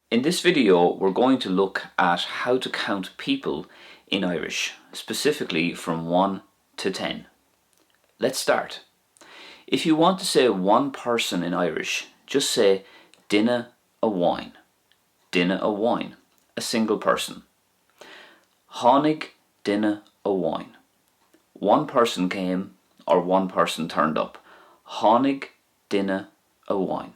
In this video we're going to look at how to count people in Irish, specifically from 1 to 10. Let's start. If you want to say one person in Irish, just say duine amháin. Duine amháin, a single person. Tháinig duine amháin. One person came or one person turned up. Tháinig duine amháin.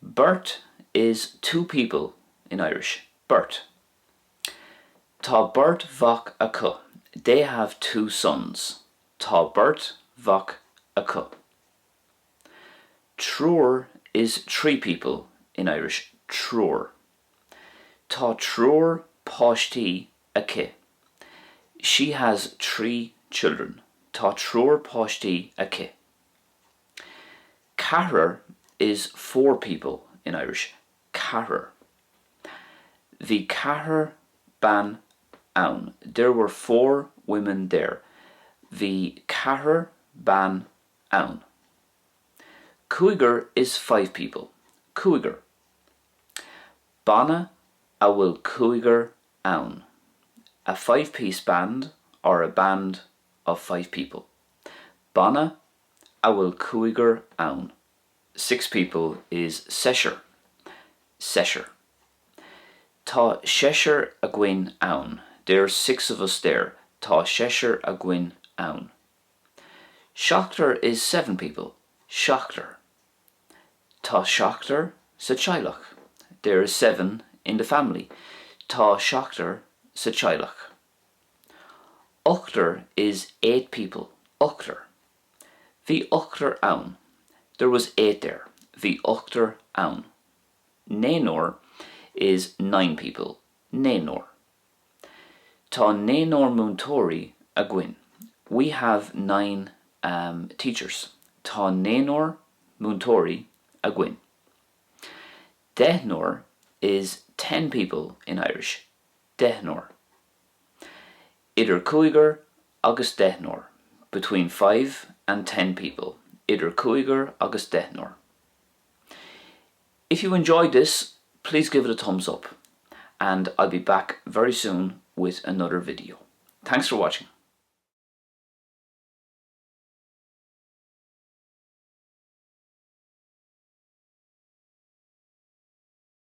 Beirt is two people in Irish. Beirt. Tá beirt mhac acu. They have two sons. Tá beirt mhac acu. Triúr is three people in Irish. Triúr. Tá triúr páistí aici. She has three children. Tá triúr páistí aici. Ceathrar is four people in Irish. Ceathrar. Bhí ceathrar ban ann. There were four women there. Bhí ceathrar ban ann. Cúigear is five people. Cúigear. Banna a bhfuil cúigear ann. A five-piece band or a band of five people. Banna a bhfuil cúigear ann. Six people is seisear. Seisear. Tá seisear againn ann. There's six of us there. Tá seisear againn ann. Seachtar is seven people. Seachtar. Tá seachtar sa teaghlach. There is seven in the family. Tá seachtar sa teaghlach. Ochtar is eight people. Ochtar. Bhí ochtar ann. There was eight there. Bhí ochtar ann. Naonúr is nine people. Naonúr. Tá naonúr múinteoirí againn. We have nine um, teachers. Tá naonúr múinteoirí againn. Deichniúr is ten people in Irish. Deichniúr. Idir cúigear agus deichniúr, between five and ten people, idir cúigear agus deichniúr. If you enjoyed this, please give it a thumbs up and I'll be back very soon with another video. Thanks for watching.